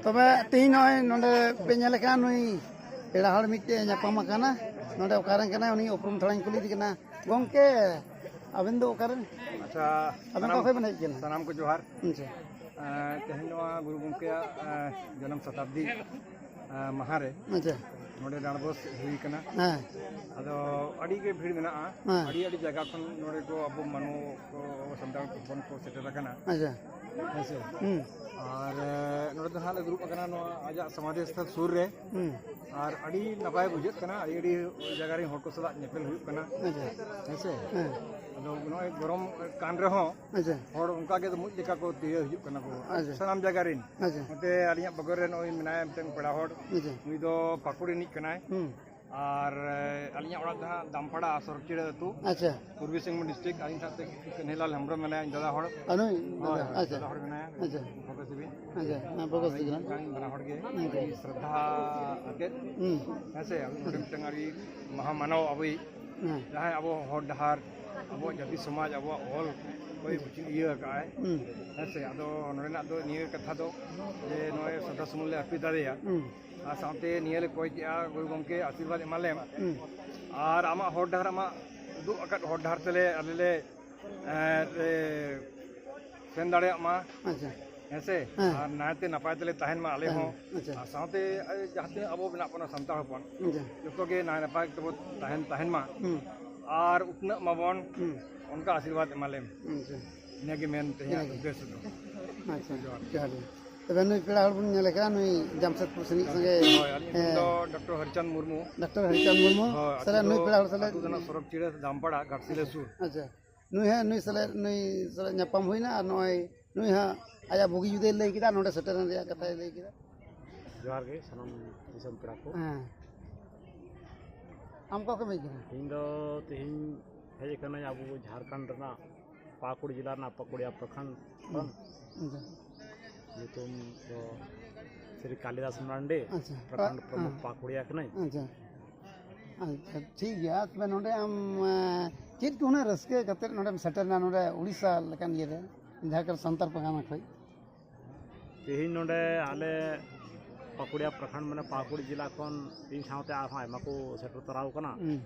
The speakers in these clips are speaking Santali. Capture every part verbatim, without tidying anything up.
ᱛᱚᱵᱮ ᱛᱮᱦᱮᱧ ᱱᱚᱜᱼᱚᱭ ᱱᱚᱰᱮ ᱯᱮ ᱧᱮᱞ ᱠᱟᱱᱟ, ᱱᱩᱭ ᱯᱮᱲᱟ ᱦᱚᱲ ᱢᱤᱫᱴᱮᱡ ᱧᱟᱯᱟᱢ ᱟᱠᱟᱱᱟ᱾ ᱱᱚᱰᱮ ᱚᱠᱟᱨᱮᱱ ᱠᱟᱱᱟᱭ, ᱩᱱᱤ ᱩᱯᱨᱩᱢ ᱛᱷᱚᱲᱟᱧ ᱠᱩᱞᱤ ᱤᱫᱤ ᱠᱟᱱᱟ᱾ ᱜᱚᱢᱠᱮ, ᱟᱵᱮᱱ ᱫᱚ ᱚᱠᱟᱨᱮᱱ? ᱟᱪᱪᱷᱟ, ᱟᱵᱮᱱ ᱚᱠᱟ ᱥᱟᱱᱟᱢ, ᱠᱷᱚᱱ ᱵᱮᱱ ᱦᱮᱡ ᱠᱟᱱᱟ? ᱥᱟᱱᱟᱢ ᱠᱚ ᱡᱚᱦᱟᱨ᱾ ᱟᱪᱪᱷᱟ᱾ ᱮᱸ, ᱛᱮᱦᱮᱧ ᱱᱚᱣᱟ ᱜᱩᱨᱩ ᱜᱚᱢᱠᱮᱭᱟᱜ, ᱮᱸ, ᱡᱟᱱᱟᱢ ᱥᱚᱛᱟᱵᱫᱤ, ᱮᱸ, ᱢᱟᱦᱟ ᱨᱮ ᱟᱪᱪᱷᱟ᱾ ᱱᱚᱰᱮ ᱰᱟᱸᱰᱵᱚᱥ ᱦᱩᱭ ᱠᱟᱱᱟ᱾ ᱦᱮᱸ᱾ ᱟᱫᱚ ᱟᱹᱰᱤ ᱜᱮ ᱵᱷᱤᱲ ᱢᱮᱱᱟᱜᱼᱟ᱾ ᱦᱮᱸ᱾ ᱟᱹᱰᱤ ᱟᱹᱰᱤ ᱡᱟᱭᱜᱟ ᱠᱷᱚᱱ ᱱᱚᱰᱮ ᱠᱚ ᱟᱵᱚ ᱢᱟᱱᱣᱟ ᱠᱚ, ᱟᱵᱚ ᱥᱟᱱᱛᱟᱲ ᱦᱚᱯᱚᱱ ᱠᱚ ᱥᱮᱴᱮᱨ ᱟᱠᱟᱱᱟ᱾ ᱟᱪᱪᱷᱟ᱾ ᱦᱮᱸ ᱥᱮ? ᱦᱩᱸ᱾ ᱟᱨ, ᱮ, ᱱᱚᱰᱮ ᱫᱚ ᱦᱟᱸᱜ ᱞᱮ ᱫᱩᱲᱩᱵ ᱟᱠᱟᱱᱟ ᱱᱚᱣᱟ ᱟᱡᱟᱜ ᱥᱚᱢᱟᱫᱷᱤ ᱥᱛᱷᱚᱞ ᱥᱩᱨ ᱨᱮ᱾ ᱦᱩᱸ᱾ ᱟᱨ ᱟᱹᱰᱤ ᱱᱟᱯᱟᱭ ᱵᱩᱡᱷᱟᱹᱜ ᱠᱟᱱᱟ, ᱟᱹᱰᱤ ᱟᱹᱰᱤ ᱡᱟᱭᱜᱟ ᱨᱮᱱ ᱦᱚᱲ ᱠᱚ ᱥᱟᱞᱟᱜ ᱧᱮᱯᱮᱞ ᱦᱩᱭᱩᱜ ᱠᱟᱱᱟ᱾ ᱟᱪᱪᱷᱟ᱾ ᱦᱮᱸ ᱥᱮ? ᱦᱮᱸ᱾ ᱟᱫᱚ ᱱᱚᱜᱼᱚᱭ ᱜᱚᱨᱚᱢ ᱠᱟᱱ ᱨᱮᱦᱚᱸ ᱟᱪᱪᱷᱟ᱾ ᱦᱚᱲ ᱚᱱᱠᱟ ᱜᱮ ᱢᱩᱡ ᱞᱮᱠᱟ ᱠᱚ ᱛᱤᱭᱟᱹ ᱦᱤᱡᱩᱜ ᱠᱟᱱᱟ ᱠᱚ, ᱟᱪᱪᱷᱟ᱾ ᱥᱟᱱᱟᱢ ᱡᱟᱭᱜᱟ ᱨᱮᱱ᱾ ᱟᱪᱪᱷᱟ᱾ ᱱᱚᱛᱮ ᱟᱹᱞᱤᱧᱟᱜ ᱵᱚᱜᱚᱞ ᱨᱮ ᱱᱚᱜᱼᱚᱭ ᱢᱮᱱᱟᱭᱟ ᱢᱤᱫᱴᱮᱱ ᱯᱮᱲᱟ ᱦᱚᱲ, ᱟᱪᱪᱷᱟ᱾ ᱩᱱᱤ ᱫᱚ ᱯᱟᱹᱠᱩᱲ ᱨᱤᱱᱤᱡ ᱠᱟᱱᱟᱭ᱾ ᱦᱩᱸ᱾ ᱟᱨ, ᱮ, ᱟᱹᱞᱤᱧᱟᱜ ᱚᱲᱟᱜ ᱫᱚ ᱦᱟᱸᱜ ᱫᱟᱢᱯᱟᱲᱟ ᱥᱚᱨᱚᱠᱪᱤᱲᱟᱹ ᱟᱹᱛᱩ, ᱟᱪᱪᱷᱟ᱾ ᱯᱩᱨᱵᱤ ᱥᱤᱝᱵᱷᱩᱢ ᱰᱤᱥᱴᱨᱤᱠᱴ᱾ ᱟᱹᱞᱤᱧ ᱥᱟᱶᱛᱮ ᱠᱟᱹᱱᱦᱤᱞᱟᱞ ᱦᱮᱢᱵᱨᱚᱢ ᱢᱮᱱᱟᱭᱟ, ᱤᱧ ᱫᱟᱫᱟ ᱦᱚᱲ᱾ ᱟᱨ ᱱᱩᱭ ᱦᱳᱭ, ᱫᱟᱫᱟ, ᱦᱳᱭ, ᱟᱪᱪᱷᱟ᱾ ᱫᱟᱫᱟ ᱦᱚᱲ ᱢᱮᱱᱟᱭᱟ᱾ ᱟᱪᱪᱷᱟ᱾ ᱵᱷᱚᱜᱚᱛ ᱥᱤᱵᱤ᱾ ᱟᱪᱪᱷᱟ, ᱦᱮᱸ, ᱵᱷᱚᱜᱚᱛ ᱥᱤᱵᱤ ᱠᱟᱱᱟ᱾ ᱟᱹᱞᱤᱧ ᱵᱟᱱᱟ ᱦᱚᱲ ᱜᱮ ᱦᱩᱸ᱾ ᱟᱹᱰᱤ ᱥᱨᱚᱫᱷᱟ ᱟᱛᱮᱫ, ᱦᱩᱸ᱾ ᱦᱮᱸ ᱥᱮ, ᱟᱵᱚ ᱱᱚᱰᱮ ᱢᱤᱫᱴᱟᱝ ᱟᱹᱰᱤ ᱢᱚᱦᱟ ᱢᱟᱱᱚᱵ ᱟᱵᱚᱭᱤᱡ, ᱦᱮᱸ᱾ ᱡᱟᱦᱟᱸᱭ ᱟᱵᱚ ᱦᱚᱨ ᱰᱟᱦᱟᱨ, ᱟᱵᱚᱣᱟᱜ ᱡᱟᱹᱛᱤ ᱥᱚᱢᱟᱡᱽ, ᱟᱵᱚᱣᱟᱜ ᱚᱞ ᱠᱚᱭ ᱦᱩᱸ᱾ ᱩᱪᱷᱟᱹᱱ ᱤᱭᱟᱹ ᱟᱠᱟᱫᱼᱟᱭ᱾ ᱦᱩᱸ᱾ ᱦᱮᱸ ᱥᱮ, ᱟᱫᱚ ᱱᱚᱰᱮᱱᱟᱜ ᱫᱚ ᱱᱤᱭᱟᱹ ᱠᱟᱛᱷᱟ ᱫᱚ ᱡᱮ ᱱᱚᱜᱼᱚᱭ ᱥᱨᱚᱫᱷᱟ ᱥᱩᱢᱚᱱ ᱞᱮ ᱟᱨᱯᱤᱛ ᱟᱫᱮᱭᱟ᱾ ᱦᱩᱸ᱾ ᱟᱨ ᱥᱟᱶᱛᱮ ᱱᱤᱭᱟᱹ ᱞᱮ ᱠᱚᱭ ᱠᱮᱜᱼᱟ, ᱜᱩᱨᱩ ᱜᱚᱢᱠᱮ ᱟᱥᱤᱨᱵᱟᱫᱽ ᱮᱢᱟᱞᱮᱢ᱾ ᱦᱩᱸ᱾ ᱟᱨ ᱟᱢᱟᱜ ᱦᱚᱨ ᱰᱟᱦᱟᱨ, ᱟᱢᱟᱜ ᱩᱫᱩᱜ ᱟᱠᱟᱫ ᱦᱚᱨ ᱰᱟᱦᱟᱨ ᱛᱮᱞᱮ ᱟᱞᱮ ᱞᱮ, ᱮᱸ, ᱞᱮ ᱥᱮᱱ ᱫᱟᱲᱮᱭᱟᱜ ᱢᱟ᱾ ᱟᱪᱪᱷᱟ᱾ ᱦᱮᱸ ᱥᱮ? ᱦᱮᱸ᱾ ᱟᱨ ᱱᱟᱭᱛᱮ ᱱᱟᱯᱟᱭ ᱛᱮᱞᱮ ᱛᱟᱦᱮᱱ ᱢᱟ ᱟᱞᱮ ᱛᱟᱦᱮᱱ ᱦᱚᱸ᱾ ᱢᱟ᱾ ᱟᱪᱪᱷᱟ᱾ ᱟᱨ ᱥᱟᱶᱛᱮ ᱡᱟᱦᱟᱸ ᱛᱤᱱᱟᱹᱜ ᱟᱵᱚ ᱢᱮᱱᱟᱜ ᱵᱚᱱᱟ ᱥᱟᱱᱛᱟᱲ ᱦᱚᱯᱚᱱ, ᱟᱪᱪᱷᱟ᱾ ᱡᱚᱛᱚ ᱜᱮ ᱱᱟᱭ ᱱᱟᱯᱟᱭ ᱛᱮᱵᱚ ᱛᱟᱦᱮᱱ, ᱛᱟᱦᱮᱱ ᱢᱟ᱾ ᱦᱩᱸ᱾ ᱟᱨ ᱩᱛᱱᱟᱹᱜ ᱢᱟᱵᱚᱱ, ᱦᱩᱸ᱾ ᱚᱱᱠᱟ ᱟᱥᱤᱨᱵᱟᱫᱽ ᱮᱢᱟᱞᱮᱢ᱾ ᱟᱪᱪᱷᱟ᱾ ᱤᱱᱟᱹᱜᱮ ᱢᱮᱱ ᱛᱮᱦᱮᱧᱟᱜ ᱤᱱᱟᱹᱜᱮ᱾ ᱩᱫᱽᱫᱮᱥᱥᱚ ᱫᱚ᱾ ᱟᱪᱪᱷᱟ, ᱡᱚᱦᱟᱨ᱾ ᱡᱚᱦᱟᱨ ᱜᱮ᱾ ᱛᱚᱵᱮ ᱱᱩᱭ ᱯᱮᱲᱟ ᱦᱚᱲ ᱵᱚᱱ ᱧᱮᱞᱮ ᱠᱟᱱᱟ, ᱱᱩᱭ ᱡᱟᱢᱥᱮᱫᱽᱯᱩᱨ ᱥᱮᱱᱤᱡ ᱥᱚᱸᱜᱮ, ᱦᱳᱭ, ᱟᱹᱞᱤᱧ ᱧᱩᱛᱩᱢ ᱦᱮᱸ᱾ ᱫᱚ ᱰᱚᱠᱴᱚᱨ ᱦᱚᱨᱤᱪᱟᱸᱫᱽ ᱢᱩᱨᱢᱩ᱾ ᱰᱚᱠᱴᱚᱨ ᱦᱚᱨᱤᱪᱟᱸᱫᱽ ᱢᱩᱨᱢᱩ᱾ ᱦᱳᱭ, ᱟᱹᱛᱩ ᱥᱟᱞᱟᱜ ᱱᱩᱭ ᱫᱚ, ᱯᱮᱲᱟ ᱦᱚᱲ ᱥᱟᱞᱟᱜ ᱟᱹᱛᱩ ᱫᱚ ᱱᱟᱜ ᱥᱚᱨᱚᱜ ᱪᱤᱲᱟᱹ ᱫᱟᱢᱯᱟᱲᱟ, ᱜᱷᱟᱴᱥᱤᱞᱟᱹ ᱥᱩᱨ᱾ ᱟᱪᱪᱷᱟ᱾ ᱱᱩᱭ ᱦᱟᱸᱜ, ᱱᱩᱭ ᱥᱟᱞᱟᱜ, ᱱᱩᱭ ᱥᱟᱞᱟᱜ ᱧᱟᱯᱟᱢ ᱦᱩᱭᱱᱟ ᱟᱨ ᱱᱚᱜᱼᱚᱭ ᱱᱩᱭ ᱦᱟᱸᱜ ᱟᱭᱟᱜ ᱵᱩᱜᱤ ᱡᱩᱫᱟᱹᱭ ᱞᱟᱹᱭ ᱠᱮᱫᱟ, ᱱᱚᱰᱮ ᱥᱮᱴᱮᱨᱮᱱ ᱨᱮᱭᱟᱜ ᱠᱟᱛᱷᱟᱭ ᱞᱟᱹᱭ ᱠᱮᱫᱟ᱾ ᱡᱚᱦᱟᱨ ᱜᱮ ᱥᱟᱱᱟᱢ ᱫᱤᱥᱚᱢ ᱯᱮᱲᱟ ᱠᱚ᱾ ᱦᱮᱸ᱾ ᱟᱢ ᱚᱠᱟ ᱠᱷᱚᱱ ᱦᱮᱡ ᱠᱟᱱᱟ? ᱤᱧ ᱫᱚ ᱛᱮᱦᱮᱧ ᱦᱮᱡ ᱟᱠᱟᱱᱟᱹᱧ ᱟᱵᱚ ᱡᱷᱟᱲᱠᱷᱚᱸᱰ ᱨᱮᱱᱟᱜ ᱯᱟᱠᱩᱲ ᱡᱮᱞᱟ ᱨᱮᱱᱟᱜ ᱯᱟᱠᱩᱲᱤᱭᱟ ᱯᱨᱚᱠᱷᱚᱸᱰ ᱠᱷᱚᱱ᱾ ᱟᱪᱪᱷᱟ᱾ ᱧᱩᱛᱩᱢ ᱫᱚ ᱥᱨᱤ ᱠᱟᱞᱤᱫᱟᱥ ᱢᱟᱨᱟᱱᱰᱤ, ᱟᱪᱪᱷᱟ᱾ ᱯᱨᱚᱠᱷᱚᱸᱰ ᱟ-, ᱯᱨᱚᱢᱩᱠᱷ ᱟ-, ᱯᱟᱠᱩᱲᱤᱭᱟ ᱠᱟᱹᱱᱟᱹᱧ᱾ ᱟᱪᱪᱷᱟ᱾ ᱟᱪᱪᱷᱟ, ᱴᱷᱤᱠ ᱜᱮᱭᱟ᱾ ᱛᱚᱵᱮ ᱱᱚᱰᱮ ᱟᱢ, ᱮᱸ, ᱪᱮᱫ ᱠᱚ ᱩᱱᱟᱹᱜ ᱨᱟᱹᱥᱠᱟᱹ ᱠᱟᱛᱮᱫ ᱱᱚᱰᱮᱢ ᱥᱮᱴᱮᱨᱱᱟ, ᱱᱚᱰᱮ ᱩᱲᱤᱥᱥᱟ ᱞᱮᱠᱟᱱ ᱤᱭᱟᱹ ᱨᱮ, ᱡᱟᱦᱟᱸ ᱠᱚᱨᱮ ᱥᱟᱱᱛᱟᱲ ᱯᱟᱨᱜᱟᱱᱟ ᱠᱷᱚᱱ? ᱛᱮᱦᱮᱧ ᱱᱚᱰᱮ ᱟᱞᱮ ᱯᱟᱠᱩᱲᱤᱭᱟ ᱯᱨᱚᱠᱷᱚᱸᱰ, ᱢᱟᱱᱮ ᱯᱟᱠᱩᱲ ᱡᱮᱞᱟ ᱠᱷᱚᱱ ᱤᱧ ᱥᱟᱶᱛᱮ ᱟᱨᱦᱚᱸ ᱟᱭᱢᱟ ᱠᱚ ᱥᱮᱴᱮᱨ ᱛᱚᱨᱟᱣ ᱠᱟᱱᱟ᱾ ᱦᱩᱸ᱾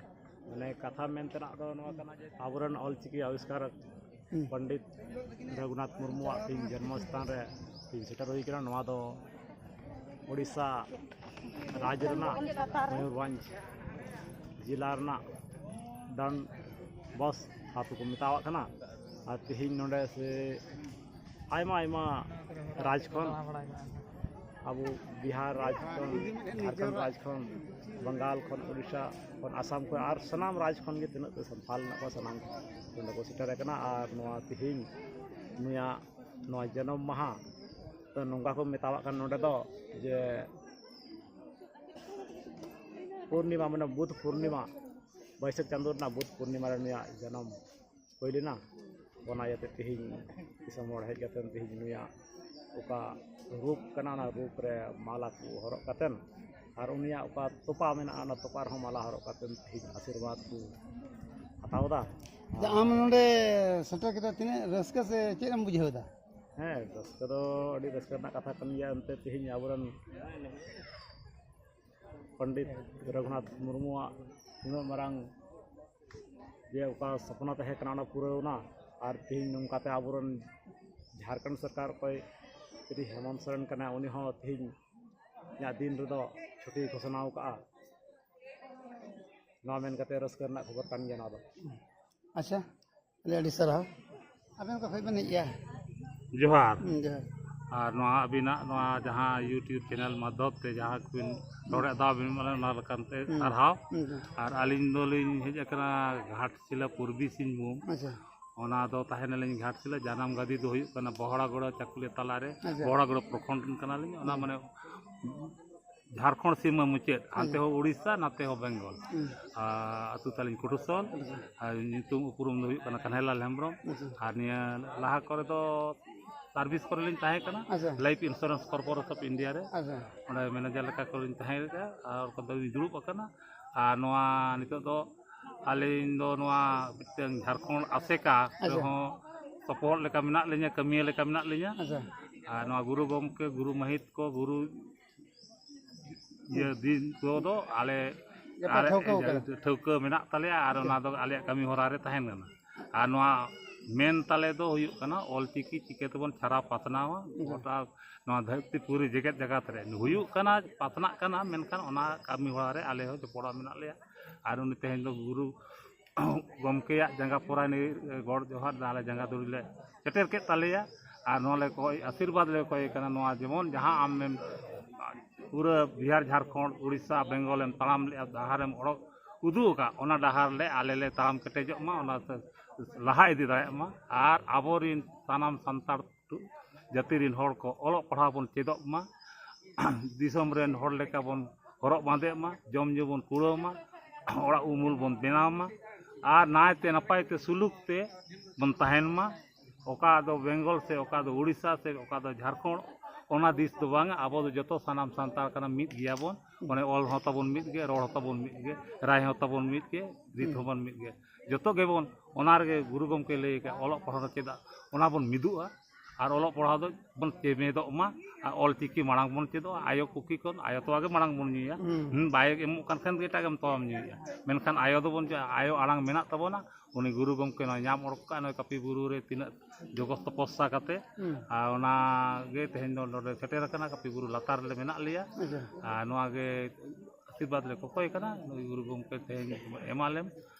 ᱢᱟᱱᱮ ᱠᱟᱛᱷᱟ ᱢᱮᱱ ᱛᱮᱱᱟᱜ ᱫᱚ ᱱᱚᱣᱟ ᱠᱟᱱᱟ ᱡᱮ ᱟᱵᱚᱨᱮᱱ ᱚᱞᱪᱤᱠᱤ ᱟᱵᱤᱥᱠᱟᱨᱚᱠ ᱦᱩᱸ᱾ ᱯᱚᱱᱰᱤᱛ ᱨᱚᱜᱷᱩᱱᱟᱛᱷ ᱢᱩᱨᱢᱩᱣᱟᱜ ᱛᱮᱦᱮᱧ ᱡᱚᱱᱢᱚ ᱥᱛᱷᱟᱱ ᱨᱮ ᱛᱮᱦᱮᱧ ᱥᱮᱴᱮᱨ ᱦᱩᱭ ᱠᱟᱱᱟ᱾ ᱱᱚᱣᱟ ᱫᱚ ᱳᱰᱤᱥᱟ ᱨᱟᱡᱽ ᱨᱮᱱᱟᱜ ᱢᱚᱭᱩᱨᱵᱷᱚᱸᱡᱽ ᱡᱮᱞᱟ ᱨᱮᱱᱟᱜ ᱰᱚᱱ ᱵᱚᱥ ᱟᱹᱛᱩ ᱠᱚ ᱢᱮᱛᱟᱣᱟᱜ ᱠᱟᱱᱟ᱾ ᱟᱨ ᱛᱮᱦᱮᱧ ᱱᱚᱰᱮ ᱥᱮ ᱟᱭᱢᱟ ᱟᱭᱢᱟ ᱨᱟᱡᱽ ᱠᱷᱚᱱ, ᱟᱵᱚ ᱵᱤᱦᱟᱨ ᱨᱟᱡᱽ ᱠᱷᱚᱱ, ᱡᱷᱟᱲᱠᱷᱚᱸᱰ ᱨᱟᱡᱽ ᱠᱷᱚᱱ, ᱵᱟᱝᱜᱟᱞ ᱠᱷᱚᱱ, ᱩᱲᱤᱥᱥᱟ ᱠᱷᱚᱱ, ᱟᱥᱟᱢ ᱠᱷᱚᱱ, ᱟᱨ ᱥᱟᱱᱟᱢ ᱨᱟᱡᱽ ᱠᱷᱚᱱ ᱜᱮ ᱛᱤᱱᱟᱹᱜ ᱜᱮ ᱥᱟᱱᱛᱟᱞ ᱢᱮᱱᱟᱜ ᱠᱚᱣᱟ, ᱥᱟᱱᱟᱢ ᱱᱚᱰᱮ ᱠᱚ ᱥᱮᱴᱮᱨ ᱟᱠᱟᱱᱟ᱾ ᱟᱨ ᱱᱚᱣᱟ ᱛᱮᱦᱮᱧ ᱱᱩᱭᱟᱜ ᱱᱚᱣᱟ ᱡᱟᱱᱟᱢ ᱢᱟᱦᱟ ᱫᱚ ᱱᱚᱝᱠᱟ ᱠᱚ ᱢᱮᱛᱟᱣᱟᱜ ᱠᱟᱱ ᱱᱚᱰᱮ ᱫᱚ ᱡᱮ ᱯᱩᱨᱱᱤᱢᱟ, ᱢᱟᱱᱮ ᱵᱩᱫᱷ ᱯᱩᱨᱱᱤᱢᱟ, ᱵᱟᱹᱭᱥᱟᱹᱠᱷ ᱪᱟᱸᱫᱳ ᱨᱮᱱᱟᱜ ᱵᱩᱫᱷ ᱯᱩᱨᱱᱤᱢᱟ ᱨᱮ ᱱᱩᱭᱟᱜ ᱡᱟᱱᱟᱢ ᱦᱩᱭ ᱞᱮᱱᱟ᱾ ᱚᱱᱟ ᱤᱭᱟᱹᱛᱮ ᱛᱮᱦᱮᱧ ᱫᱤᱥᱚᱢ ᱦᱚᱲ ᱦᱮᱡ ᱠᱟᱛᱮ ᱛᱮᱦᱮᱧ ᱱᱩᱭᱟᱜ ᱚᱠᱟ ᱨᱩᱯ ᱠᱟᱱᱟ, ᱚᱱᱟ ᱨᱩᱯ ᱨᱮ ᱢᱟᱞᱟ ᱠᱚ ᱦᱚᱨᱚᱜ ᱠᱟᱛᱮ ᱟᱨ ᱩᱱᱤᱭᱟᱜ ᱚᱠᱟ ᱛᱚᱯᱟ ᱢᱮᱱᱟᱜᱼᱟ, ᱚᱱᱟ ᱛᱚᱯᱟ ᱨᱮᱦᱚᱸ ᱢᱟᱞᱟ ᱦᱚᱨᱚᱜ ᱠᱟᱛᱮ ᱛᱮᱦᱮᱧ ᱟᱥᱤᱨᱵᱟᱫᱽ ᱠᱚ ᱦᱟᱛᱟᱣ ᱮᱫᱟ᱾ ᱟᱪᱪᱷᱟ, ᱟᱢ ᱱᱚᱰᱮ ᱥᱮᱴᱮᱨ ᱠᱟᱛᱮ ᱛᱤᱱᱟᱹᱜ ᱨᱟᱹᱥᱠᱟᱹ ᱥᱮ ᱪᱮᱫ ᱮᱢ ᱵᱩᱡᱷᱟᱹᱣ ᱮᱫᱟ? ᱦᱮᱸ, ᱨᱟᱹᱥᱠᱟᱹ ᱫᱚ ᱟᱹᱰᱤ ᱨᱟᱹᱥᱠᱟᱹ ᱨᱮᱱᱟᱜ ᱠᱟᱛᱷᱟ ᱠᱟᱱ ᱜᱮᱭᱟ᱾ ᱮᱱᱛᱮ ᱛᱮᱦᱮᱧ ᱟᱵᱚᱨᱮᱱ ᱯᱚᱱᱰᱤᱛ ᱨᱚᱜᱷᱩᱱᱟᱛᱷ ᱢᱩᱨᱢᱩᱣᱟᱜ ᱩᱱᱟᱹᱜ ᱢᱟᱨᱟᱝ ᱡᱮ ᱚᱠᱟ ᱥᱚᱯᱱᱚ ᱛᱟᱦᱮᱸ ᱠᱟᱱᱟ, ᱚᱱᱟ ᱯᱩᱨᱟᱹᱣ ᱮᱱᱟ᱾ ᱟᱨ ᱛᱮᱦᱮᱧ ᱱᱚᱝᱠᱟᱛᱮ ᱟᱵᱚᱨᱮᱱ ᱡᱷᱟᱲᱠᱷᱚᱸᱰ ᱥᱚᱨᱠᱟᱨ ᱚᱠᱚᱭ ᱥᱨᱤ ᱦᱮᱢᱚᱱᱛ ᱥᱚᱨᱮᱱ ᱠᱟᱱᱟᱭ, ᱩᱱᱤ ᱦᱚᱸ ᱛᱮᱦᱮᱧ ᱤᱧᱟᱹᱜ ᱫᱤᱱ ᱨᱮᱫᱚ ᱪᱷᱩᱴᱤ ᱜᱷᱳᱥᱚᱱᱟ ᱟᱠᱟᱫᱼᱟ᱾ ᱱᱚᱣᱟ ᱢᱮᱱ ᱠᱟᱛᱮ ᱨᱟᱹᱥᱠᱟᱹ ᱨᱮᱱᱟᱜ ᱠᱷᱚᱵᱚᱨ ᱠᱟᱱ ᱜᱮᱭᱟ ᱱᱚᱣᱟ ᱫᱚ᱾ ᱟᱪᱪᱷᱟ, ᱟᱹᱰᱤ ᱟᱹᱰᱤ ᱥᱟᱨᱦᱟᱣ᱾ ᱟᱵᱮᱱ ᱚᱠᱟ ᱠᱷᱚᱱ ᱵᱮᱱ ᱦᱮᱡ ᱜᱮᱭᱟ? ᱡᱚᱦᱟᱨ᱾ ᱦᱩᱸ, ᱡᱚᱦᱟᱨ᱾ ᱟᱨ ᱱᱚᱣᱟ ᱟᱹᱵᱤᱱᱟᱜ ᱱᱚᱣᱟ ᱡᱟᱦᱟᱸ YouTube channel ᱢᱟᱫᱽᱫᱷᱚᱢ ᱛᱮ ᱡᱟᱦᱟᱸ ᱠᱚᱵᱤᱱ ᱨᱚᱲᱮᱫ ᱫᱟᱣ ᱵᱤᱱ ᱮᱢᱟ ᱞᱮᱱ, ᱚᱱᱟ ᱞᱮᱠᱟᱱ ᱛᱮ ᱦᱩᱸ᱾ ᱥᱟᱨᱦᱟᱣ᱾ ᱦᱩᱸ, ᱦᱩᱸ᱾ ᱟᱨ ᱟᱹᱞᱤᱧ ᱫᱚᱞᱤᱧ ᱦᱮᱡ ᱟᱠᱟᱱᱟ ᱜᱷᱟᱴᱥᱤᱞᱟᱹ ᱯᱩᱨᱵᱤ ᱥᱤᱝᱵᱷᱩᱢ᱾ ᱟᱪᱪᱷᱟ᱾ ᱚᱱᱟ ᱫᱚ ᱛᱟᱦᱮᱱᱟᱞᱤᱧ ᱜᱷᱟᱴᱥᱤᱞᱟᱹ, ᱡᱟᱱᱟᱢ ᱜᱟᱹᱫᱤ ᱫᱚ ᱦᱩᱭᱩᱜ ᱠᱟᱱᱟ ᱵᱚᱦᱲᱟᱜᱚᱲᱟ ᱪᱟᱠᱩᱞᱤᱭᱟᱹ ᱛᱟᱞᱟᱨᱮ, ᱟᱪᱪᱷᱟ᱾ ᱵᱚᱦᱲᱟᱜᱚᱲᱟ ᱯᱨᱚᱠᱷᱚᱸᱰ ᱨᱮᱱ ᱠᱟᱱᱟᱞᱤᱧ᱾ ᱚᱱᱟ ᱦᱩᱸ᱾ ᱢᱟᱱᱮ ᱡᱷᱟᱲᱠᱷᱚᱸᱰ ᱥᱤᱢᱟᱹ ᱢᱩᱪᱟᱹᱫ, ᱦᱟᱱᱛᱮ ᱦᱩᱸ᱾ ᱦᱚᱸ ᱩᱲᱤᱥᱥᱟ, ᱱᱟᱛᱮ ᱦᱚᱸ ᱵᱮᱝᱜᱚᱞ᱾ ᱦᱩᱸ᱾ ᱟᱨ ᱟᱹᱛᱩ ᱛᱟᱹᱞᱤᱧ ᱠᱩᱴᱩᱥᱚᱞ, ᱟᱪᱪᱷᱟ᱾ ᱟᱨ ᱧᱩᱛᱩᱢ ᱩᱯᱨᱩᱢ ᱫᱚ ᱦᱩᱭᱩᱜ ᱠᱟᱱᱟ ᱠᱟᱱᱦᱟᱭᱞᱟᱞ ᱦᱮᱢᱵᱨᱚᱢ᱾ ᱟᱪᱪᱷᱟ᱾ ᱟᱨ ᱱᱤᱭᱟᱹ ᱞᱟᱦᱟ ᱠᱚᱨᱮ ᱫᱚ ᱥᱟᱨᱵᱷᱤᱥ ᱠᱚᱨᱮ ᱞᱤᱧ ᱛᱟᱦᱮᱸ ᱠᱟᱱᱟ, ᱟᱪᱪᱷᱟ᱾ Life Insurance Corporation of India ᱨᱮ᱾ ᱟᱪᱪᱷᱟ᱾ ᱚᱸᱰᱮ ᱢᱮᱱᱮᱡᱟᱨ ᱞᱮᱠᱟ ᱠᱚᱨᱮᱧ ᱛᱟᱦᱮᱸ ᱠᱟᱱᱟ, ᱟᱨ ᱠᱚᱫᱚ ᱞᱤᱧ ᱫᱩᱲᱩᱵ ᱟᱠᱟᱱᱟ᱾ ᱟᱨ ᱱᱚᱣᱟ ᱱᱤᱛᱚᱜ ᱫᱚ ᱟᱹᱞᱤᱧ ᱫᱚ ᱱᱚᱣᱟ ᱢᱤᱫᱴᱟᱝ ᱡᱷᱟᱲᱠᱷᱚᱸᱰ ᱟᱥᱮᱠᱟ ᱟᱪᱪᱷᱟ᱾ ᱨᱮᱦᱚᱸ ᱥᱚᱯᱚᱦᱚᱫ ᱞᱮᱠᱟ ᱢᱮᱱᱟᱜ ᱞᱤᱧᱟ, ᱠᱟᱹᱢᱤᱭᱟᱹ ᱞᱮᱠᱟ ᱢᱮᱱᱟᱜ ᱞᱤᱧᱟ᱾ ᱟᱪᱪᱷᱟ᱾ ᱟᱨ ᱱᱚᱣᱟ ᱜᱩᱨᱩ ᱜᱚᱢᱠᱮ, ᱜᱩᱨᱩ ᱢᱟᱹᱦᱤᱛ ᱠᱚ, ᱜᱩᱨᱩ ᱤᱭᱟᱹ ᱫᱤᱱ ᱠᱚᱫᱚ ᱟᱞᱮ ᱡᱚᱛᱚ ᱟᱞᱮ ᱴᱷᱟᱹᱣᱠᱟᱹ ᱟᱠᱟᱱᱟ᱾ ᱴᱷᱟᱹᱣᱠᱟᱹ ᱢᱮᱱᱟᱜ ᱛᱟᱞᱮᱭᱟ ᱟᱨ ᱟᱪᱪᱷᱟ᱾ ᱚᱱᱟ ᱫᱚ ᱟᱞᱮᱭᱟᱜ ᱠᱟᱹᱢᱤ ᱦᱚᱨᱟ ᱨᱮ ᱛᱟᱦᱮᱱ ᱠᱟᱱᱟ᱾ ᱟᱨ ᱱᱚᱣᱟ ᱢᱮᱱ ᱛᱟᱞᱮ ᱫᱚ ᱦᱩᱭᱩᱜ ᱠᱟᱱᱟ ᱚᱞ ᱪᱤᱠᱤ ᱪᱤᱠᱟᱹ ᱛᱮᱵᱚᱱ ᱪᱷᱟᱨᱟᱣ ᱯᱟᱥᱱᱟᱣᱟ ᱟᱪᱪᱷᱟ᱾ ᱜᱚᱴᱟ ᱱᱚᱣᱟ ᱫᱷᱟᱹᱨᱛᱤ ᱯᱩᱨᱤ ᱡᱮᱜᱮᱛ ᱡᱟᱠᱟᱛ ᱨᱮ ᱦᱩᱭᱩᱜ ᱠᱟᱱᱟ, ᱯᱟᱥᱱᱟᱜ ᱠᱟᱱᱟ, ᱢᱮᱱᱠᱷᱟᱱ ᱚᱱᱟ ᱠᱟᱹᱢᱤ ᱦᱚᱨᱟ ᱨᱮ ᱟᱞᱮ ᱦᱚᱸ ᱡᱚᱯᱲᱟᱣ ᱢᱮᱱᱟᱜ ᱞᱮᱭᱟ᱾ ᱟᱨ ᱩᱱᱤ ᱛᱮᱦᱮᱧ ᱫᱚ ᱜᱩᱨᱩ ᱜᱚᱢᱠᱮᱭᱟᱜ ᱡᱟᱸᱜᱟ ᱯᱚᱨᱟᱭᱱᱤ ᱜᱚᱰ ᱡᱚᱦᱟᱨ ᱟᱞᱮ ᱡᱟᱸᱜᱟ ᱫᱷᱩᱲᱤ ᱞᱮ ᱥᱮᱴᱮᱨ ᱠᱮᱫ ᱛᱟᱞᱮᱭᱟ᱾ ᱟᱨ ᱱᱚᱣᱟ ᱞᱮ ᱠᱚᱭ ᱟᱥᱤᱨᱵᱟᱫᱽ ᱞᱮ ᱠᱚᱭ ᱠᱟᱱᱟ, ᱱᱚᱣᱟ ᱡᱮᱢᱚᱱ ᱡᱟᱦᱟᱸ ᱟᱢᱮᱢ ᱯᱩᱨᱟᱹ ᱵᱤᱦᱟᱨ, ᱡᱷᱟᱲᱠᱷᱚᱸᱰ, ᱩᱲᱤᱥᱥᱟ, ᱵᱮᱝᱜᱚᱞ ᱮᱢ ᱛᱟᱲᱟᱢ ᱞᱮᱜᱼᱟ, ᱰᱟᱦᱟᱨᱮᱢ ᱚᱰᱚᱠ ᱩᱫᱩᱜ ᱟᱠᱟᱫ, ᱚᱱᱟ ᱰᱟᱦᱟᱨ ᱞᱮ ᱟᱞᱮ ᱞᱮ ᱛᱟᱲᱟᱢ ᱠᱮᱴᱮᱡᱚᱜ ᱢᱟ, ᱚᱱᱟ ᱞᱟᱦᱟ ᱤᱫᱤ ᱫᱟᱲᱮᱭᱟᱜ ᱢᱟ᱾ ᱟᱨ ᱟᱵᱚᱨᱤᱱ ᱥᱟᱱᱟᱢ ᱥᱟᱱᱛᱟᱲ ᱡᱟᱹᱛᱤ ᱨᱤᱱ ᱦᱚᱲ ᱠᱚ ᱚᱞᱚᱜ ᱯᱟᱲᱦᱟᱣ ᱵᱚᱱ ᱪᱮᱫᱚᱜ ᱢᱟ, ᱫᱤᱥᱚᱢ ᱨᱮᱱ ᱦᱚᱲ ᱞᱮᱠᱟ ᱵᱚᱱ ᱦᱚᱨᱚᱜ ᱵᱟᱸᱫᱮᱜ ᱢᱟ, ᱡᱚᱢ ᱧᱩ ᱵᱚᱱ ᱠᱩᱲᱟᱹᱣ ᱢᱟ, ᱚᱲᱟᱜ ᱩᱢᱩᱞ ᱵᱚᱱ ᱵᱮᱱᱟᱣ ᱢᱟ, ᱟᱨ ᱱᱟᱭᱛᱮ ᱱᱟᱯᱟᱭ ᱛᱮ ᱥᱩᱞᱩᱠ ᱛᱮ ᱵᱚᱱ ᱛᱟᱦᱮᱱ ᱢᱟ᱾ ᱚᱠᱟ ᱫᱚ ᱵᱮᱝᱜᱚᱞ ᱥᱮ ᱚᱠᱟ ᱫᱚ ᱩᱲᱤᱥᱥᱟ ᱥᱮ ᱚᱠᱟ ᱫᱚ ᱡᱷᱟᱲᱠᱷᱚᱸᱰ, ᱚᱱᱟ ᱫᱤᱥ ᱫᱚ ᱵᱟᱝ᱾ ᱟᱵᱚ ᱫᱚ ᱡᱚᱛᱚ ᱥᱟᱱᱟᱢ ᱥᱟᱱᱛᱟᱲ ᱠᱟᱱᱟ, ᱢᱤᱫ ᱜᱮᱭᱟᱵᱚᱱ᱾ ᱚᱱᱮ ᱚᱞ ᱦᱚᱸ ᱛᱟᱵᱚᱱ ᱢᱤᱫ ᱜᱮ, ᱨᱚᱲ ᱦᱚᱸ ᱛᱟᱵᱚᱱ ᱢᱤᱫ ᱜᱮ, ᱨᱟᱭ ᱦᱚᱸ ᱛᱟᱵᱚᱱ ᱢᱤᱫ ᱜᱮ, ᱨᱤᱛ ᱦᱚᱸᱵᱚᱱ ᱢᱤᱫ ᱜᱮ᱾ ᱡᱚᱛᱚ ᱜᱮᱵᱚᱱ ᱚᱱᱟ ᱨᱮᱜᱮ ᱜᱩᱨᱩ ᱜᱚᱢᱠᱮ ᱞᱟᱹᱭ ᱟᱠᱟᱫ, ᱚᱞᱚᱜ ᱯᱟᱲᱦᱟᱣ ᱫᱚ ᱪᱮᱫᱟᱜ ᱚᱱᱟ ᱵᱚᱱ ᱢᱤᱫᱚᱜᱼᱟ᱾ ᱟᱨ ᱚᱞᱚᱜ ᱯᱟᱲᱦᱟᱣ ᱫᱚ ᱵᱚᱱ ᱪᱮᱢᱮᱫᱚᱜ ᱢᱟ᱾ ᱟᱨ ᱚᱞ ᱪᱤᱠᱤ ᱢᱟᱲᱟᱝ ᱵᱚᱱ ᱪᱮᱫᱚᱜᱼᱟ᱾ ᱟᱭᱳ ᱠᱩᱠᱤ ᱠᱷᱚᱱ ᱟᱭᱳ ᱛᱚᱣᱟ ᱜᱮ ᱢᱟᱲᱟᱝ ᱵᱚᱱ ᱧᱩᱭᱟ᱾ ᱦᱩᱸ᱾ ᱦᱩᱸ, ᱵᱟᱭ ᱮᱢᱚᱜ ᱠᱟᱱ ᱠᱷᱟᱱ ᱜᱮ ᱮᱴᱟᱜ ᱮᱢ ᱛᱚᱣᱟᱢ ᱧᱩᱭᱟ᱾ ᱢᱮᱱᱠᱷᱟᱱ ᱟᱭᱳ ᱫᱚᱵᱚᱱ ᱪᱮ-, ᱟᱭᱳ ᱟᱲᱟᱝ ᱢᱮᱱᱟᱜ ᱛᱟᱵᱚᱱᱟ᱾ ᱩᱱᱤ ᱜᱩᱨᱩ ᱜᱚᱢᱠᱮ ᱱᱚᱣᱟ ᱧᱟᱢ ᱚᱰᱚᱠ ᱠᱟᱜᱼᱟ, ᱱᱚᱜᱼᱚᱭ ᱠᱟᱹᱯᱤ ᱵᱩᱨᱩ ᱨᱮ ᱛᱤᱱᱟᱹᱜ ᱡᱚᱜᱚᱥ ᱛᱚᱯᱚᱥᱥᱟ ᱠᱟᱛᱮ᱾ ᱦᱩᱸ᱾ ᱟᱨ ᱚᱱᱟ ᱜᱮ ᱛᱮᱦᱮᱧ ᱫᱚ ᱱᱚᱰᱮ ᱥᱮᱴᱮᱨ ᱟᱠᱟᱱᱟ, ᱠᱟᱹᱯᱤ ᱵᱩᱨᱩ ᱞᱟᱛᱟᱨ ᱨᱮᱞᱮ ᱢᱮᱱᱟᱜ ᱞᱮᱭᱟ᱾ ᱟᱪᱪᱷᱟ᱾ ᱟᱨ ᱱᱚᱣᱟ ᱜᱮ ᱟᱥᱤᱨᱵᱟᱫᱽ ᱞᱮ ᱠᱚᱠᱚᱭ ᱠᱟᱱᱟ, ᱱᱩᱭ ᱜᱩᱨᱩ ᱜᱚᱢᱠᱮ ᱛᱮᱦᱮᱧ ᱮᱢᱟᱞᱮᱢ᱾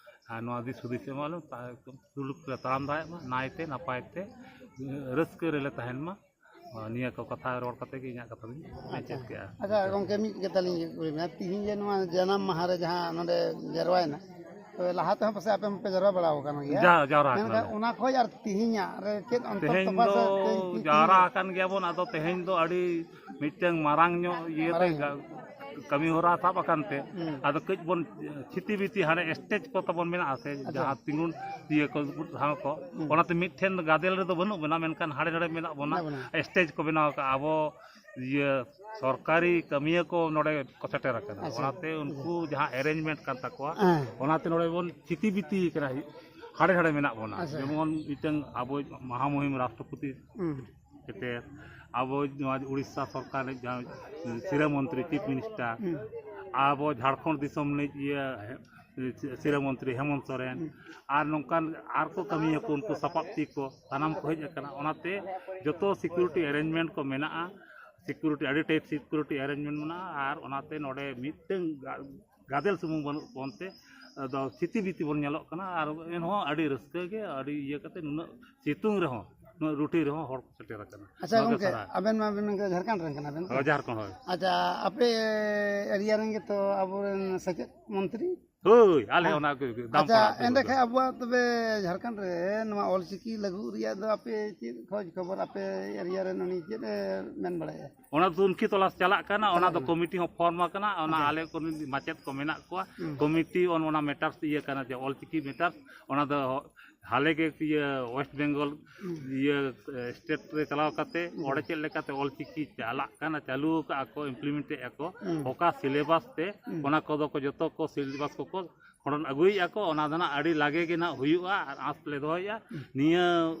ᱟᱨ ᱱᱚᱣᱟ ᱫᱤᱥ ᱦᱩᱫᱤᱥ ᱮᱢᱟᱞᱮᱢ, ᱛᱟ-, ᱮᱠᱫᱚᱢ ᱥᱩᱞᱩᱠ ᱛᱮᱞᱮ ᱛᱟᱲᱟᱢ ᱫᱟᱲᱮᱭᱟᱜ ᱢᱟ, ᱱᱟᱭᱛᱮ ᱱᱟᱯᱟᱭ ᱛᱮ ᱨᱟᱹᱥᱠᱟᱹ ᱨᱮᱞᱮ ᱛᱟᱦᱮᱱ ᱢᱟ᱾ ᱱᱤᱭᱟᱹ ᱠᱚ ᱠᱟᱛᱷᱟ ᱨᱚᱲ ᱠᱟᱛᱮ ᱜᱮ ᱤᱧᱟᱹᱜ ᱠᱟᱛᱷᱟ ᱫᱚᱧ ᱢᱩᱪᱟᱹᱫ ᱠᱮᱜᱼᱟ᱾ ᱟᱪᱪᱷᱟ ᱜᱚᱢᱠᱮ, ᱢᱤᱫ ᱠᱟᱛᱷᱟ ᱞᱤᱧ ᱠᱩᱞᱤ ᱵᱮᱱᱟ, ᱛᱤᱦᱤᱧ ᱡᱮ ᱱᱚᱣᱟ ᱡᱟᱱᱟᱢ ᱢᱟᱦᱟ ᱨᱮ ᱡᱟᱦᱟᱸ ᱱᱚᱰᱮ ᱡᱟᱨᱣᱟᱭᱮᱱᱟ, ᱛᱚᱵᱮ ᱞᱟᱦᱟ ᱛᱮᱦᱚᱸ ᱯᱟᱥᱮᱡ ᱟᱯᱮ ᱦᱚᱸᱯᱮ ᱡᱟᱨᱣᱟ ᱵᱟᱲᱟ ᱟᱠᱟᱱ ᱜᱮᱭᱟ? ᱡᱟ-, ᱡᱟᱣᱨᱟ ᱢᱮᱱᱠᱷᱟᱱ ᱟᱠᱟᱱᱟᱞᱮ᱾ ᱚᱱᱟ ᱠᱷᱚᱡ ᱟᱨ ᱛᱤᱦᱤᱧᱟᱜ ᱨᱮ ᱪᱮᱫ ᱚᱱᱛᱚᱨ ᱛᱮᱦᱮᱧ ᱛᱚᱯᱷᱟᱛ ᱫᱚ ᱥᱮ ᱛᱮᱦᱮᱧ ᱡᱟᱣᱨᱟ ᱛᱤᱦᱤᱧᱟᱜ? ᱟᱠᱟᱱ ᱜᱮᱭᱟᱵᱚᱱ, ᱟᱫᱚ ᱛᱮᱦᱮᱧ ᱫᱚ ᱟᱹᱰᱤ ᱢᱤᱫᱴᱟᱝ ᱢᱟᱨᱟᱝ ᱧᱚᱜ ᱤᱭᱟᱹᱛᱮ ᱢᱟᱨᱟᱝ ᱜᱟ-, ᱠᱟᱹᱢᱤ ᱦᱚᱨᱟ ᱥᱟᱵ ᱟᱠᱟᱱ ᱛᱮ, ᱦᱩᱸ᱾ ᱟᱫᱚ ᱠᱟᱹᱡ ᱵᱚᱱ ᱪᱷᱤᱛᱤ ᱵᱤᱛᱤ ᱦᱟᱱᱮ ᱥᱴᱮᱡ ᱠᱚ ᱛᱟᱵᱚᱱ ᱢᱮᱱᱟᱜᱼᱟ ᱥᱮ, ᱟᱪᱪᱷᱟ᱾ ᱡᱟᱦᱟᱸ ᱛᱤᱸᱜᱩᱱ ᱤᱭᱟᱹ ᱠᱚ, ᱴᱷᱟᱶ ᱠᱚ, ᱦᱩᱸ᱾ ᱚᱱᱟᱛᱮ ᱢᱤᱫᱴᱷᱮᱱ ᱜᱟᱫᱮᱞ ᱨᱮᱫᱚ ᱵᱟᱹᱱᱩᱜ ᱵᱚᱱᱟ, ᱢᱮᱱᱠᱷᱟᱱ ᱦᱟᱸᱰᱮ ᱱᱟᱰᱮ ᱢᱮᱱᱟᱜ ᱵᱚᱱᱟ᱾ ᱢᱮᱱᱟᱜ ᱵᱚᱱᱟ᱾ ᱥᱴᱮᱡ ᱠᱚ ᱵᱮᱱᱟᱣ ᱟᱠᱟᱫᱼᱟ, ᱟᱵᱚ ᱤᱭᱟᱹ ᱥᱚᱨᱠᱟᱨᱤ ᱠᱟᱹᱢᱤᱭᱟᱹ ᱠᱚ ᱱᱚᱰᱮ ᱠᱚ ᱥᱮᱴᱮᱨ ᱟᱠᱟᱱᱟ, ᱟᱪᱪᱷᱟ᱾ ᱚᱱᱟᱛᱮ ᱩᱱᱠᱩ ᱡᱟᱦᱟᱸ ᱮᱨᱮᱧᱡᱽᱢᱮᱱᱴ ᱠᱟᱱ ᱛᱟᱠᱚᱣᱟ, ᱦᱮᱸ᱾ ᱚᱱᱟᱛᱮ ᱱᱚᱰᱮ ᱵᱚᱱ ᱪᱷᱤᱛᱤ ᱵᱤᱛᱤ ᱠᱟᱱᱟ, ᱦᱟᱸᱰᱮ ᱱᱟᱰᱮ ᱢᱮᱱᱟᱜ ᱵᱚᱱᱟ᱾ ᱟᱪᱪᱷᱟ᱾ ᱡᱮᱢᱚᱱ ᱢᱤᱫᱴᱟᱝ ᱟᱵᱚ ᱢᱟᱦᱟᱢᱩᱦᱤᱢ ᱨᱟᱥᱴᱨᱚᱯᱚᱛᱤ ᱦᱩᱸ᱾ ᱥᱮᱴᱮᱨ, ᱟᱵᱚ ᱱᱚᱣᱟ ᱩᱲᱤᱥᱥᱟ ᱥᱚᱨᱠᱟᱨ ᱨᱤᱱᱤᱡ ᱡᱟᱦᱟᱸᱭ ᱥᱤᱨᱟᱹ ᱢᱚᱱᱛᱨᱤ, ᱪᱤᱯ ᱢᱤᱱᱤᱥᱴᱟᱨ, ᱦᱩᱸ᱾ ᱟᱵᱚ ᱡᱷᱟᱲᱠᱷᱚᱸᱰ ᱫᱤᱥᱚᱢ ᱨᱤᱱᱤᱡ ᱤᱭᱟᱹ ᱥᱤᱨᱟᱹ ᱢᱚᱱᱛᱨᱤ ᱦᱮᱢᱚᱱᱛ ᱥᱚᱨᱮᱱ, ᱦᱩᱸ᱾ ᱟᱨ ᱱᱚᱝᱠᱟᱱ ᱟᱨ ᱠᱚ ᱠᱟᱹᱢᱤᱭᱟᱠᱚ, ᱩᱱᱠᱩ ᱥᱟᱯᱟᱵ ᱛᱤ ᱠᱚ ᱥᱟᱱᱟᱢ ᱠᱚ ᱦᱮᱡ ᱟᱠᱟᱱᱟ᱾ ᱚᱱᱟᱛᱮ ᱡᱚᱛᱚ ᱥᱤᱠᱩᱨᱤᱴᱤ ᱮᱨᱮᱧᱡᱽᱢᱮᱱᱴ ᱠᱚ ᱢᱮᱱᱟᱜᱼᱟ, ᱥᱤᱠᱩᱨᱤᱴᱤ ᱟᱹᱰᱤ ᱴᱟᱭᱤᱴ ᱥᱤᱠᱩᱨᱤᱴᱤ ᱮᱨᱮᱧᱡᱽᱢᱮᱱᱴ ᱢᱮᱱᱟᱜᱼᱟ᱾ ᱟᱨ ᱚᱱᱟᱛᱮ ᱱᱚᱰᱮ ᱢᱤᱫᱴᱟᱝ ᱜᱟ- ᱜᱟᱫᱮᱞ ᱥᱩᱢᱩᱝ ᱵᱟᱹᱱᱩᱜ ᱵᱚᱱᱛᱮ ᱟᱫᱚ ᱥᱤᱛᱤ ᱵᱤᱛᱤ ᱵᱚᱱ ᱧᱮᱞᱚᱜ ᱠᱟᱱᱟ᱾ ᱟᱨ ᱮᱱᱦᱚᱸ ᱟᱹᱰᱤ ᱨᱟᱹᱥᱠᱟᱹ ᱜᱮ, ᱟᱹᱰᱤ ᱤᱭᱟᱹ ᱠᱟᱛᱮ ᱱᱩᱱᱟᱹᱜ ᱥᱤᱛᱩᱝ ᱨᱮᱦᱚᱸ, ᱱᱩᱱᱟᱹᱜ ᱨᱩᱴᱤ ᱨᱮᱦᱚᱸ ᱦᱚᱲ ᱠᱚ ᱥᱮᱴᱮᱨ ᱟᱠᱟᱱᱟ᱾ ᱟᱪᱪᱷᱟ ᱱᱚᱣᱟ ᱜᱮ ᱜᱚᱢᱠᱮ, ᱥᱟᱨᱦᱟᱣ᱾ ᱟᱵᱮᱱ ᱢᱟ ᱵᱮᱱ ᱢᱮᱱ ᱠᱮᱫᱟ ᱡᱷᱟᱲᱠᱷᱚᱸᱰ ᱨᱮᱱ ᱠᱟᱱᱟ ᱵᱮᱱ ᱛᱚ? ᱦᱳᱭ, ᱡᱷᱟᱲᱠᱷᱚᱸᱰ, ᱦᱳᱭ᱾ ᱟᱪᱪᱷᱟ, ᱟᱯᱮ ᱮᱨᱤᱭᱟ ᱨᱮᱱ ᱜᱮᱛᱚ ᱟᱵᱚᱨᱮᱱ ᱥᱮᱪᱮᱫ ᱢᱚᱱᱛᱨᱤ? ᱦᱳᱭ, ᱟᱞᱮ ᱦᱮᱸ᱾ ᱚᱱᱟ ᱠᱚ ᱫᱟᱢ ᱟᱪᱪᱷᱟ, ᱯᱟᱲᱟ ᱟᱹᱛᱩ ᱮᱸᱰᱮ ᱨᱮᱫᱚ᱾ ᱠᱷᱟᱱ ᱟᱵᱚᱣᱟᱜ ᱛᱚᱵᱮ ᱡᱷᱟᱲᱠᱷᱚᱸᱰ ᱨᱮ ᱱᱚᱣᱟ ᱚᱞᱪᱤᱠᱤ ᱞᱟᱹᱜᱩ ᱨᱮᱭᱟᱜ ᱫᱚ ᱟᱯᱮ ᱪᱮᱫ ᱠᱷᱚᱡᱽ ᱠᱷᱚᱵᱚᱨ ᱟᱯᱮ ᱮᱨᱤᱭᱟ ᱨᱮᱱ ᱩᱱᱤ ᱪᱮᱫ ᱮ ᱢᱮᱱ ᱵᱟᱲᱟᱭᱮᱫᱼᱟ? ᱚᱱᱟ ᱫᱚ ᱛᱩᱱᱠᱷᱤ ᱛᱚᱞᱟᱥ ᱪᱟᱞᱟᱜ ᱠᱟᱱᱟ, ᱚᱱᱟ ᱪᱟᱞᱟᱜ ᱫᱚ ᱠᱟᱱᱟ᱾ ᱠᱚᱢᱤᱴᱤ ᱦᱚᱸ ᱯᱷᱚᱨᱢ ᱟᱠᱟᱱᱟ, ᱚᱱᱟ ᱟᱪᱪᱷᱟ᱾ ᱟᱞᱮ ᱠᱚᱨᱮᱱ ᱢᱟᱪᱮᱫ ᱠᱚ ᱢᱮᱱᱟᱜ ᱠᱚᱣᱟ᱾ ᱦᱩᱸ᱾ ᱠᱚᱢᱤᱴᱤ ᱚᱱ-, ᱚᱱᱟ ᱢᱮᱴᱟᱨᱥ ᱤᱭᱟᱹ ᱠᱟᱱᱟ ᱡᱮ ᱚᱞᱪᱤᱠᱤ ᱢᱮᱴᱟᱨᱥ, ᱚᱱᱟ ᱫᱚ ᱦᱟᱞᱮ ᱜᱮ ᱤᱭᱟᱹ ᱳᱭᱮᱥᱴ ᱵᱮᱝᱜᱚᱞ ᱦᱩᱸ᱾ ᱤᱭᱟᱹ ᱥᱴᱮᱴ ᱨᱮ ᱪᱟᱞᱟᱣ ᱠᱟᱛᱮ ᱦᱩᱸ᱾ ᱚᱸᱰᱮ ᱪᱮᱫ ᱞᱮᱠᱟᱛᱮ ᱚᱞᱪᱤᱠᱤ ᱪᱟᱞᱟᱜ ᱠᱟᱱᱟ, ᱪᱟᱹᱞᱩ ᱟᱠᱟᱫᱼᱟ ᱠᱚ, ᱤᱢᱯᱞᱤᱢᱮᱱᱴ ᱮᱫᱼᱟ ᱠᱚ, ᱦᱩᱸ᱾ ᱚᱠᱟ ᱥᱤᱞᱮᱵᱟᱥ ᱛᱮ ᱦᱩᱸ᱾ ᱚᱱᱟ ᱠᱚᱫᱚ ᱠᱚ ᱡᱚᱛᱚ ᱠᱚ ᱥᱤᱞᱮᱵᱟᱥ ᱠᱚᱠᱚ ᱠᱷᱚᱸᱰᱚᱱ ᱟᱹᱜᱩᱭᱮᱫᱼᱟ ᱠᱚ, ᱚᱱᱟ ᱫᱚ ᱱᱟᱜ ᱟᱹᱰᱤ ᱞᱟᱜᱮ ᱜᱮ ᱱᱟᱜ ᱦᱩᱭᱩᱜᱼᱟ ᱟᱨ ᱟᱸᱥ ᱞᱮ ᱫᱚᱦᱚᱭᱮᱫᱼᱟ ᱦᱩᱸ᱾ ᱱᱤᱭᱟᱹ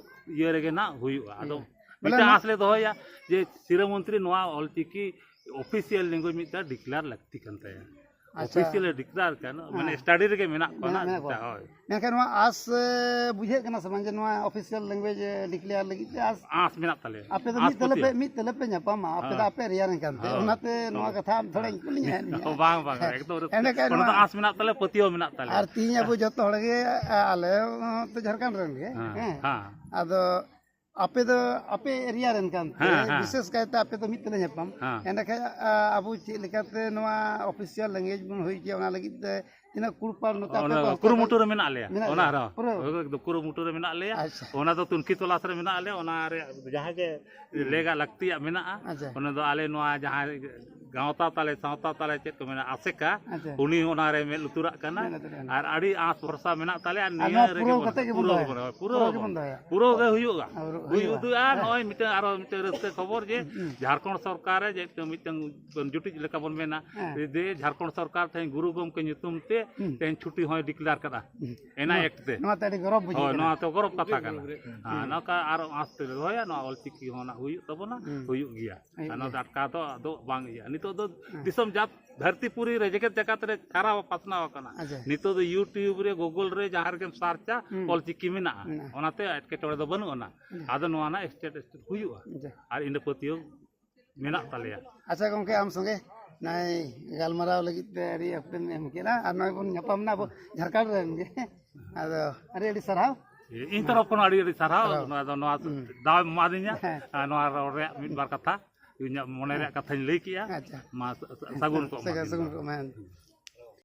ᱤᱭᱟᱹ ᱨᱮᱜᱮ ᱱᱟᱜ ᱦᱩᱭᱩᱜᱼᱟ᱾ ᱟᱫᱚ ᱦᱩᱸ᱾ ᱵᱚᱞᱮ ᱢᱤᱫᱴᱟᱝ ᱱᱚᱣᱟ ᱟᱸᱥ ᱞᱮ ᱫᱚᱦᱚᱭᱟ ᱡᱮ ᱥᱤᱨᱟᱹ ᱢᱚᱱᱛᱨᱤ ᱱᱚᱣᱟ ᱚᱞᱪᱤᱠᱤ ᱚᱯᱷᱤᱥᱤᱭᱟᱞ ᱞᱮᱝᱜᱩᱭᱮᱡᱽ ᱢᱤᱫᱴᱟᱝ ᱰᱤᱠᱞᱮᱭᱟᱨ ᱞᱟᱹᱠᱛᱤ ᱠᱟᱱ ᱛᱟᱭᱟ᱾ ᱟᱪᱪᱷᱟ᱾ ᱚᱯᱷᱤᱥᱤᱭᱟᱞ ᱰᱤᱠᱞᱮᱭᱟᱨ ᱠᱟᱱ, ᱢᱟᱱᱮ ᱦᱮᱸ᱾ ᱥᱴᱟᱰᱤ ᱨᱮᱜᱮ ᱢᱮᱱᱟᱜ ᱠᱚᱣᱟ ᱢᱮᱱᱟᱜ, ᱱᱟᱜ, ᱢᱮᱱᱟᱜ ᱠᱚᱣᱟ᱾ ᱦᱳᱭ᱾ ᱢᱮᱱᱠᱷᱟᱱ ᱱᱚᱣᱟ ᱟᱸᱥ, ᱮ, ᱵᱩᱡᱷᱟᱹᱜ ᱠᱟᱱᱟ ᱥᱮ ᱵᱟᱝ ᱡᱮ ᱱᱚᱣᱟ ᱚᱯᱷᱤᱥᱤᱭᱟᱞ ᱞᱮᱝᱜᱩᱭᱮᱡᱽ, ᱮ, ᱰᱤᱠᱞᱮᱭᱟᱨ ᱞᱟᱹᱜᱤᱫ ᱛᱮ ᱟᱸᱥ ᱟᱸᱥ ᱢᱮᱱᱟᱜ ᱛᱟᱞᱮᱭᱟ᱾ ᱟᱯᱮ ᱫᱚ ᱟᱸᱥ ᱢᱤᱫ ᱛᱟᱞᱮ ᱯᱮ, ᱯᱟᱹᱛᱭᱟᱹᱣ᱾ ᱢᱤᱫ ᱛᱟᱞᱮ ᱯᱮ ᱧᱟᱯᱟᱢᱟ, ᱟᱯᱮ ᱫᱚ ᱦᱮᱸ᱾ ᱟᱯᱮ ᱮᱨᱤᱭᱟ ᱨᱮᱱ ᱠᱟᱱ ᱛᱮ, ᱦᱮᱸ᱾ ᱚᱱᱟᱛᱮ ᱱᱚᱣᱟ ᱦᱮᱸ᱾ ᱠᱟᱛᱷᱟ ᱟᱢ ᱛᱷᱚᱲᱟᱧ ᱠᱩᱞᱤᱧ ᱦᱮᱸ᱾ ᱵᱟᱝ, ᱵᱟᱝ, ᱮᱠᱫᱚᱢ ᱨᱟᱹᱥᱠᱟᱹ᱾ ᱮᱸᱰᱮᱠᱷᱟᱱ ᱚᱱᱟ ᱫᱚ ᱱᱚᱣᱟ ᱟᱸᱥ ᱢᱮᱱᱟᱜ ᱛᱟᱞᱮᱭᱟ, ᱯᱟᱹᱛᱭᱟᱹᱣ ᱢᱮᱱᱟᱜ ᱛᱟᱞᱮᱭᱟ᱾ ᱟᱨ ᱛᱤᱦᱤᱧ ᱟᱵᱚ ᱡᱚᱛᱚ ᱦᱚᱲ ᱜᱮ, ᱟ-, ᱟᱞᱮ ᱦᱚᱸ ᱛᱚ ᱡᱷᱟᱲᱠᱷᱚᱸᱰ ᱨᱮᱱ ᱜᱮ, ᱦᱮᱸ, ᱦᱮᱸ᱾ ᱦᱮᱸ᱾ ᱟᱫᱚ ᱟᱯᱮ ᱫᱚ ᱟᱯᱮ ᱮᱨᱤᱭᱟ ᱨᱮᱱ ᱠᱟᱱ ᱛᱮ, ᱦᱮᱸ, ᱦᱮᱸ᱾ ᱵᱤᱥᱮᱥ ᱠᱟᱭᱛᱮ ᱟᱯᱮ ᱫᱚ ᱢᱤᱫ ᱛᱮᱞᱮ ᱧᱟᱯᱟᱢ᱾ ᱦᱮᱸ᱾ ᱮᱸᱰᱮᱠᱷᱟᱱ, ᱟ, ᱟᱵᱚ ᱪᱮᱫ ᱞᱮᱠᱟᱛᱮ ᱱᱚᱣᱟ ᱚᱯᱷᱤᱥᱤᱭᱟᱞ ᱞᱮᱝᱜᱩᱭᱮᱡᱽ ᱵᱚᱱ ᱦᱩᱭ ᱦᱚᱪᱚᱭᱟ, ᱚᱱᱟ ᱞᱟᱹᱜᱤᱫ ᱛᱮ ᱛᱤᱱᱟᱹᱜ ᱠᱩᱲᱯᱟᱲ ᱱᱚᱛᱮ ᱟᱯᱮ ᱚᱱᱟ ᱯᱟᱦᱴᱟ ᱠᱩᱨᱩᱢᱩᱴᱩ ᱠᱷᱚᱱ ᱨᱮ ᱢᱮᱱᱟᱜ ᱞᱮᱭᱟ, ᱢᱮᱱᱟᱜ ᱚᱱᱟ ᱞᱮᱭᱟ? ᱨᱮᱦᱚᱸ᱾ ᱯᱩᱨᱟᱹ? ᱦᱳᱭ, ᱮᱠᱫᱚᱢ ᱠᱩᱨᱩᱢᱩᱴᱩ ᱨᱮ ᱢᱮᱱᱟᱜ ᱞᱮᱭᱟ᱾ ᱟᱪᱪᱷᱟ᱾ ᱚᱱᱟ ᱫᱚ ᱛᱩᱱᱠᱷᱤ ᱛᱚᱞᱟᱥ ᱨᱮ ᱢᱮᱱᱟᱜ ᱞᱮᱭᱟ, ᱚᱱᱟ ᱨᱮ ᱡᱟᱦᱟᱸ ᱜᱮ ᱦᱩᱸ᱾ ᱞᱮᱜᱟ ᱞᱟᱹᱠᱛᱤᱭᱟᱜ ᱢᱮᱱᱟᱜᱼᱟ, ᱟᱪᱪᱷᱟ᱾ ᱚᱱᱟ ᱫᱚ ᱟᱞᱮ ᱱᱚᱣᱟ ᱡᱟᱦᱟᱸ ᱜᱟᱶᱛᱟ ᱛᱟᱞᱮ, ᱥᱟᱶᱛᱟ ᱛᱟᱞᱮ, ᱪᱮᱫ ᱠᱚ ᱢᱮᱱᱟ, ᱟᱥᱮᱠᱟ, ᱟᱪᱪᱷᱟ᱾ ᱩᱱᱤ ᱚᱱᱟ ᱨᱮ ᱢᱮᱫ ᱞᱩᱛᱩᱨᱟᱜ ᱠᱟᱱᱟ᱾ ᱢᱮᱫ ᱞᱩᱛᱩᱨᱟᱜ ᱠᱟᱱᱟ᱾ ᱟᱨ ᱟᱹᱰᱤ ᱟᱸᱥ ᱵᱷᱚᱨᱥᱟ ᱢᱮᱱᱟᱜ ᱛᱟᱞᱮᱭᱟ᱾ ᱟᱨ ᱟᱨ ᱱᱤᱭᱟᱹ ᱱᱚᱣᱟ ᱨᱮᱜᱮ ᱯᱩᱨᱟᱹᱣ ᱵᱚᱱ ᱠᱟᱛᱮ ᱜᱮᱵᱚᱱ ᱯᱩᱨᱟᱹᱣ ᱫᱚᱦᱚᱭᱟ᱾ ᱵᱚᱱ, ᱯᱩᱨᱟᱹᱣ ᱯᱩᱨᱟᱹᱣ ᱵᱚᱱ ᱜᱮᱵᱚᱱ ᱫᱚᱦᱚᱭᱟ᱾ ᱫᱚᱦᱚᱭᱟ᱾ ᱯᱩᱨᱟᱹᱣ ᱜᱮ ᱦᱩᱭᱩᱜᱼᱟ᱾ ᱟᱨ ᱦᱩᱭᱩᱜᱼᱟ᱾ ᱦᱩᱭᱩᱜᱼᱟ᱾ ᱦᱮᱸ᱾ ᱱᱚᱜᱼᱚᱭ ᱢᱤᱫᱴᱟᱝ, ᱟᱨᱚ ᱢᱤᱫᱴᱟᱝ ᱨᱟᱹᱥᱠᱟᱹ ᱠᱷᱚᱵᱚᱨ ᱡᱮ ᱦᱩᱸ, ᱦᱩᱸ᱾ ᱡᱷᱟᱲᱠᱷᱚᱸᱰ ᱥᱚᱨᱠᱟᱨ ᱨᱮ ᱡᱮ ᱢᱤᱫᱴᱟᱝ, ᱢᱤᱫᱴᱟᱝ ᱡᱩᱴᱤᱡ ᱞᱮᱠᱟ ᱵᱚᱱ ᱢᱮᱱᱟ, ᱦᱮᱸ᱾ ᱡᱮ ᱡᱷᱟᱲᱠᱷᱚᱸᱰ ᱥᱚᱨᱠᱟᱨ ᱛᱮᱦᱮᱧ ᱜᱩᱨᱩ ᱜᱚᱢᱠᱮ ᱧᱩᱛᱩᱢ ᱛᱮ ᱦᱩᱸ᱾ ᱛᱮᱦᱮᱧ ᱪᱷᱩᱴᱤ ᱦᱚᱸᱭ declare ᱠᱟᱫᱟ᱾ ᱦᱩᱸ᱾ ᱮᱱᱟ ᱱᱚᱣᱟ, act ᱛᱮ᱾ ᱱᱚᱣᱟ ᱛᱮ ᱟᱹᱰᱤ ᱜᱚᱨᱚᱵᱽ ᱵᱩᱡᱷᱟᱹᱜ ᱦᱳᱭ, ᱠᱟᱱᱟ᱾ ᱱᱚᱣᱟ ᱛᱮ ᱜᱚᱨᱚᱵᱽ ᱠᱟᱛᱷᱟ ᱠᱟᱱᱟ᱾ ᱦᱮᱸ, ᱦᱩᱸ᱾ ᱱᱚᱝᱠᱟ ᱟᱨᱚ ᱟᱸᱥ ᱛᱮᱞᱮ ᱫᱚᱦᱚᱭᱟ, ᱱᱚᱣᱟ ᱚᱞᱪᱤᱠᱤ ᱦᱚᱸ ᱱᱟᱜ ᱦᱩᱭᱩᱜ ᱛᱟᱵᱚᱱᱟ, ᱦᱩᱸ᱾ ᱦᱩᱭᱩᱜ ᱜᱮᱭᱟ᱾ ᱦᱩᱭᱩᱜ ᱟᱨ ᱱᱚᱣᱟ ᱜᱮᱭᱟ᱾ ᱫᱚ ᱟᱴᱠᱟᱣ ᱫᱚ ᱟᱫᱚ ᱵᱟᱝ ᱤᱭᱟᱹᱜᱼᱟ᱾ ᱱᱤᱛᱚᱜ ᱫᱚ ᱦᱮᱸ᱾ ᱫᱤᱥᱚᱢ ᱡᱟᱛ, ᱫᱷᱟᱹᱨᱛᱤ ᱯᱩᱨᱤ ᱨᱮ, ᱡᱮᱜᱮᱛ ᱡᱟᱠᱟᱛ ᱨᱮ ᱥᱟᱨᱟ ᱯᱟᱥᱱᱟᱣ ᱟᱠᱟᱱᱟ᱾ ᱟᱪᱪᱷᱟ᱾ ᱱᱤᱛᱚᱜ ᱫᱚ YouTube ᱨᱮ, Google ᱨᱮ, ᱡᱟᱦᱟᱸ ᱨᱮᱜᱮᱢ ᱥᱟᱨᱪᱟ, ᱦᱩᱸ᱾ ᱚᱞᱪᱤᱠᱤ ᱢᱮᱱᱟᱜᱼᱟ᱾ ᱢᱮᱱᱟᱜᱼᱟ᱾ ᱚᱱᱟᱛᱮ ᱮᱴᱠᱮᱴᱚᱬᱮ ᱫᱚ ᱵᱟᱹᱱᱩᱜ ᱟᱱᱟ᱾ ᱦᱩᱸ᱾ ᱟᱫᱚ ᱱᱚᱣᱟ ᱨᱮᱱᱟᱜ state, state ᱦᱩᱭᱩᱜᱼᱟ᱾ ᱟᱪᱪᱷᱟ᱾ ᱟᱨ ᱤᱱᱟᱹ ᱯᱟᱹᱛᱭᱟᱹᱣ ᱢᱮᱱᱟᱜ ᱛᱟᱞᱮᱭᱟ᱾ ᱟᱪᱪᱷᱟ ᱜᱚᱢᱠᱮ, ᱟᱢ ᱥᱚᱸᱜᱮ ᱱᱚᱜᱼᱚᱭ ᱜᱟᱞᱢᱟᱨᱟᱣ ᱞᱟᱹᱜᱤᱫ ᱛᱮ ᱟᱹᱰᱤ ᱚᱠᱛᱚᱢ ᱮᱢ ᱠᱮᱫᱟ, ᱟᱨ ᱱᱚᱜᱼᱚᱭ ᱵᱚᱱ ᱧᱟᱯᱟᱢ ᱮᱱᱟ ᱟᱵᱚ ᱡᱷᱟᱲᱠᱷᱚᱸᱰ ᱨᱮᱱ ᱜᱮ᱾ ᱟᱫᱚ ᱟᱹᱰᱤ ᱟᱹᱰᱤ ᱥᱟᱨᱦᱟᱣ᱾ ᱤᱧ ᱛᱚᱨᱚᱯ ᱠᱷᱚᱱ ᱟᱹᱰᱤ ᱟᱹᱰᱤ ᱥᱟᱨᱦᱟᱣ᱾ ᱥᱟᱨᱦᱟᱣ᱾ ᱱᱚᱣᱟ ᱫᱚ, ᱱᱚᱣᱟ ᱦᱩᱸ᱾ ᱫᱟᱣ ᱮᱢ ᱮᱢᱟᱫᱤᱧᱟ᱾ ᱦᱮᱸ᱾ ᱟᱨ ᱱᱚᱣᱟ ᱨᱚᱲ ᱨᱮᱭᱟᱜ ᱢᱤᱫ ᱵᱟᱨ ᱠᱟᱛᱷᱟ, ᱤᱧᱟᱹᱜ ᱢᱚᱱᱮ ᱨᱮᱭᱟᱜ ᱠᱟᱛᱷᱟᱧ ᱞᱟᱹᱭ ᱠᱮᱜᱼᱟ᱾ ᱟᱪᱪᱷᱟ᱾ ᱢᱟ ᱥᱟ-, ᱥᱟ-, ᱥᱟᱹᱜᱩᱱ ᱠᱚᱜ ᱢᱟ᱾ ᱥᱟᱹᱜᱩᱱ, ᱥᱟᱹᱜᱩᱱ ᱠᱚᱜ ᱢᱟ᱾